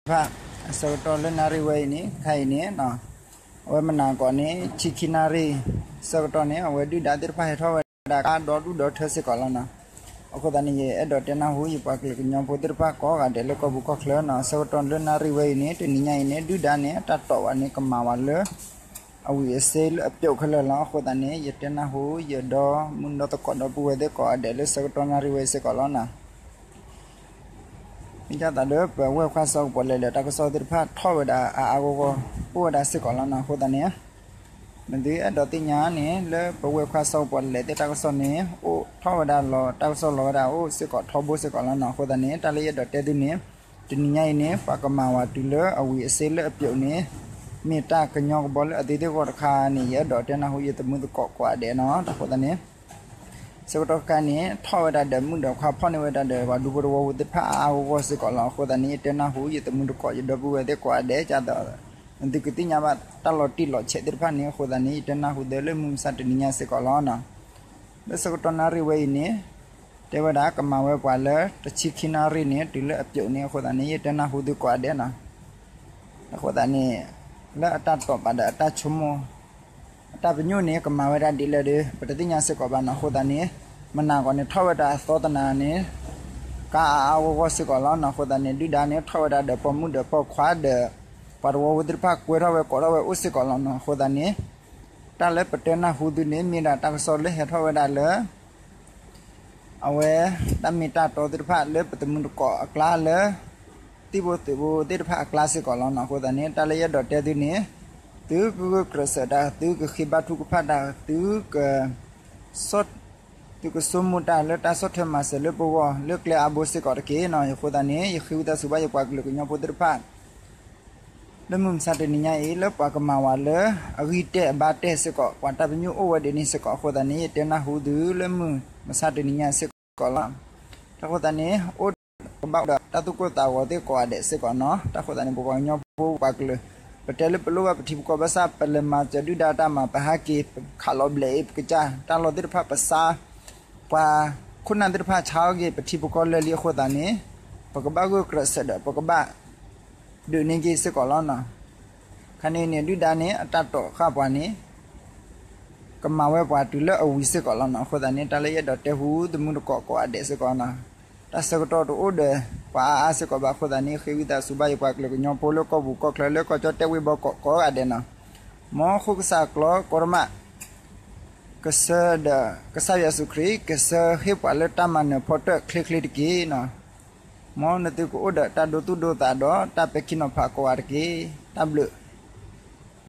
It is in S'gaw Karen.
တၢ်ကစီၣ်သ့ၣ်တဖၣ် အဆၢကတီၢ်လၢနၣ်ရံၣ်ဝဲအံၤန့ၣ် ခဲအံၤန့ၣ် အဝဲမနၤကီးန့ၣ် ဆံခံနၣ်ရံၣ် ဆၢကတီၢ်န့ၣ် အဝဲဒုၣ်ဒါသ့ၣ်တဖၣ်ဟဲထီၣ်ဝဲဒၣ် ကါဒီဒူၣ်ဒီထၢစ့ၢ်ကီးလီၤနီၤ. အဃိသတးန့ၣ် ယအဲၣ်ဒိးတဲနၢ်ဟူ ယပှၤကလုာ်ကညီဖိသ့ၣ်တဖၣ်ကိးဂၤဒဲးလၢကီၢ်ပူၤကီၢ်ချၢနီၤ, ဆၢကတီၢ်လၢနၣ်ရံၣ်ဝဲအံၤန့ၣ် တနံၤညါအံၤန့ၣ် ဒုၣ်ဒါန့ၣ် အတၢ်တီၣ်ဘၣ်န့ၣ် ကမၤဝဲလၢ အဝံၤအစ့လၢအပျိးခဲလၢာ်လီၤ. အဃိသတးန့ၣ် ယတဲနၢ်ဟူ ယဒီမုၢ်ဒီသကိးဒီပုၢ်ဝဲၢ်သ့ၣ်ကိးဂၤဒဲးလၢဆၢကတီၢ်နၣ်ရံၣ်ဝဲအံၤစ့ၢ်ကီးလီၤနီၤ. မ့ၢ်ဒ်သိးဒီးပဝဲၢ်ခွါစီၤကပီၤလဲၣ်ဒီးတၢ်ကစီၣ်သ့ၣ်တဖၣ်ထီၣ်ဝဲဒၣ်အါအါဂီၢ်ဂီၢ် အိၣ်ဝဲဒၣ်စ့ၢ်ကီးလီၤနီၤ. အဃိသတးန့ၣ် နသုအဲၣ်ဒိးသ့ၣ်ညါန့ၣ် လၢပဝဲၢ်ခွါစီၤကပီၤလဲၣ်သ့ၣ်တၢ်ကစီၣ်န့ၣ် အိၣ်ထီၣ်ဝဲဒၣ်လီၤ တၢ်ကစီၣ်လီၤဝဲဒၣ်အိၣ်စ့ၢ်ကီးထီဘိစ့ၢ်ကီးလီၤနီၤ. အဃိသတးန့ၣ် တၢ်လၢယအဲၣ်ဒိးတဲသုန့ၣ် တနံၤညါအံၤန့ၣ် ပှၤကမၤဝဲတုၤလၢအဝံၤအစ့လၢအပျိးန့ၣ် မ့ၢ်တၢ်ကညီကဘီလၢအသ့သ့ၣ်ဂီၢ်တခါန့ၣ် ယအဲၣ်ဒိးတဲနၢ်ဟူယသမုၢ်သကိးကိးဂၤဒဲးနီၤ. အဃိသတးန့ၣ် ဆၢကတီၢ်ခဲအံၤန့ၣ် ထီၣ်ဝဲဒၣ်ဒီးမုၣ်ဒီးခွါဖီၣ်န့ၢ်ဝဲဒၣ်ဒီးပှၤဒူဖိတဝီဖိသ့ၣ်တဖၣ်အါအါဂီၢ်ဂီၢ်စ့ၢ်ကီးလီၤ. အဃိသတးန့ၣ် ယတဲနၢ်ဟူယသမုၢ်သကိးယဒီပုၢ်ဝဲၢ်သ့ၣ်ကိးဂၤဒဲး ဒ်သိး နသုကသ့ၣ်ညါဘၣ်တၢ်လီၤတံၢ်လီၤဆဲးသ့ၣ်တဖၣ်န့ၣ်. အဃိသတးန့ၣ် ယတဲနၢ်ဟူသုလၢမုၢ်မဆါတနံၤညါစ့ၢ်ကီးလီၤနီၤ. လၢဆၢကတီၢ်နၣ်ရံၣ်ဝဲအံၤန့ၣ် တဲဝဲဒၣ်ကမၤဝဲပှၤလၢတဆံခံနၣ်ရံၣ်န့ၣ် တုၤလၢအပျိးန့ၣ်. အဃိသတးန့ၣ် ယတဲနၢ်ဟူသုကိးဂၤဒဲးနီၤ. အဃိသတးန့ၣ် လၢအတၢ်တီၣ်ဘၣ်ဒီးအတၢ်ဆိကမိၣ် အတၢ်ပညိၣ်န့ၣ် ကမၤဝဲဒၣ်ဒ်လဲၣ်ဒီး ပတသ့ၣ်ညါစ့ၢ်ကီးဘၣ်နီၤ. အဃိသတးန့ၣ် မနၤကီးန့ၣ် ထီၣ်ဝဲဒၣ်အသီတနၤန့ၣ် ကါအါအါဂီၢ်ဂီၢ်စ့ၢ်ကီးလီၤနီၤ. အဃိသတးန့ၣ် ဒုၣ်ဒါန့ၣ် ထီၣ်ဝဲဒၣ်ဒီးပိာ်မုၣ်ဒီးပိာ်ခွါဒီး ပှၤတဝီဖိသ့ၣ်တဖၣ်ကွဲထီၣ်ဝဲကိးထီၣ်ဝဲအိၣ်စ့ၢ်ကီးလီၤနီၤ. အဃိသတးန့ၣ် တၢ်လၢပတဲနၢ်ဟူသုန့ၣ် မ့ၢ်ဒၣ်တၢ်ကစီၣ်လၢဟဲထီၣ်ဝဲဒၣ်လၢ အဝဲ တၢ်မ့ၢ်တၢ်တီသ့ၣ်တဖၣ်လၢပသမုၢ်သကိးအကျါလၢ သံၣ်ဖိသုးဖိသ့ၣ်တဖၣ်အကျါစ့ၢ်ကီးလီၤနီၤ. အဃိသတးန့ၣ် တၢ်လၢယအဲၣ်ဒိးတဲသုန့ၣ် သုကဂုာ်ကျဲးစၢးတၢ် သုကဃ့ဘါထုကဖၣ်တၢ် သုက သုကဆိကမိၣ်တၢ်လၢတၢ်ဆီၣ်ထွဲမၤစၢၤလၢပဂီၢ်လၢကျဲအါဘိစ့ၢ်ကီးတက့ၢ်နီၤ. အဃိသတးန့ၣ် ယဃ့ဝံသးစူၤဘၣ်ယပှၤကလုာ်ကညီဖိသ့ၣ်တဖၣ် လၢမုၢ်မဆါတနံၤညါအံၤ လၢပှၤကမၤဝဲလၢအဂံၢ်တၢ်အဘါတၢ်စ့ၢ်ကီး ပှၤတၢ်ပညိၣ်အိၣ်ဝဲဒ်န့ၣ်စ့ၢ်ကီး. အဃိသတးန့ၣ် ယတဲနၢ်ဟူသုလၢမုၢ်မဆါတနံၤညါစ့ၢ်ကီးလီၤ. တၢ်ဃိသတးန့ၣ် အိၣ်ဒီးကဘၣ်အိၣ်ဒီးတၢ်သူၣ်ကိၢ်သးဂီၤသ့ၣ်ကိးဂၤဒဲးစ့ၢ်ကီးနီၤ. တၢ်ဃိသတးန့ၣ် ပပှၤကညီဖိပှၤကလုာ် ပတဲလၢပလိၣ်ဘၣ်ပထံပကီၢ်ဘၣ်ဆၣ် ပလဲၤမၤစၢၤဒုၣ်ဒါတၢ်မၤ ပဟးက့ၤ ပခးလီၤဘျဲးအံၤ ပကစၢ် တၢ်လီၢ်သ့ၣ်တဖၣ်ပစါ ပှၤခိၣ်နၢ်သ့ၣ်တဖၣ်ဆါအီၤက့ၤ ပထံပကီၢ်လၢာ်လံ. အဃိသတးန့ၣ် ပကဘၣ်ဂုာ်ကျဲးစၢးဒီး ပကဘၣ်ဒုးန့ၢ်က့ၤစ့ၢ်ကီးလီၤနီၤ. ခါန့ၣ်န့ၣ် ဒုၣ်ဒါန့ၣ် အတၢ်တီၣ်ဃာ်ပှၤန့ၣ် ကမၤဝဲပှၤတုၤလၢအဝံၤစ့ၢ်ကီးလီၤနီၤ. အဃိသတးန့ၣ် တၢ်လၢယအဲၣ်ဒိးတဲဟူသမုၢ်သကိးကိးဂၤဒဲးစ့ၢ်ကီးနီၤ. တၢ်ဆၢကတီၢ်တအိၣ်ဒီးပှၤအါအါစ့ၢ်ကီးဘၣ်. အဃိသတးန့ၣ် ဃ့ဝံသးစူၤဘၣ်ယပှၤကလုာ်ကညီဖိလၢကီၢ်ပူၤကီၢ်ချၢလၢကီၢ်ကၠီၣ်တဲၣ်ဝ့ၢ်ဘီကီးကိးဂၤဒဲးနီၤ. မ်ဃိကစၢ်ကျီကီတမး ကစၢ်ဒီး ကစၢ်ယ့ၣ်ၡူးခရံာ် ကစၢ်ဟ့ၣ်ပှၤလၢတၢ်မၤနၢၤဖီတၢၣ်ချ့ချ့တက့ၢ်နီၤ. မ်နသုကအိၣ်ဒီးတၢ်ဒိသူၣ်ဒိသးဒီးတၢ်ပဲာ်ခံနီၤဖးကိးဂၤတက့ၢ်. တၢ်ဘျုး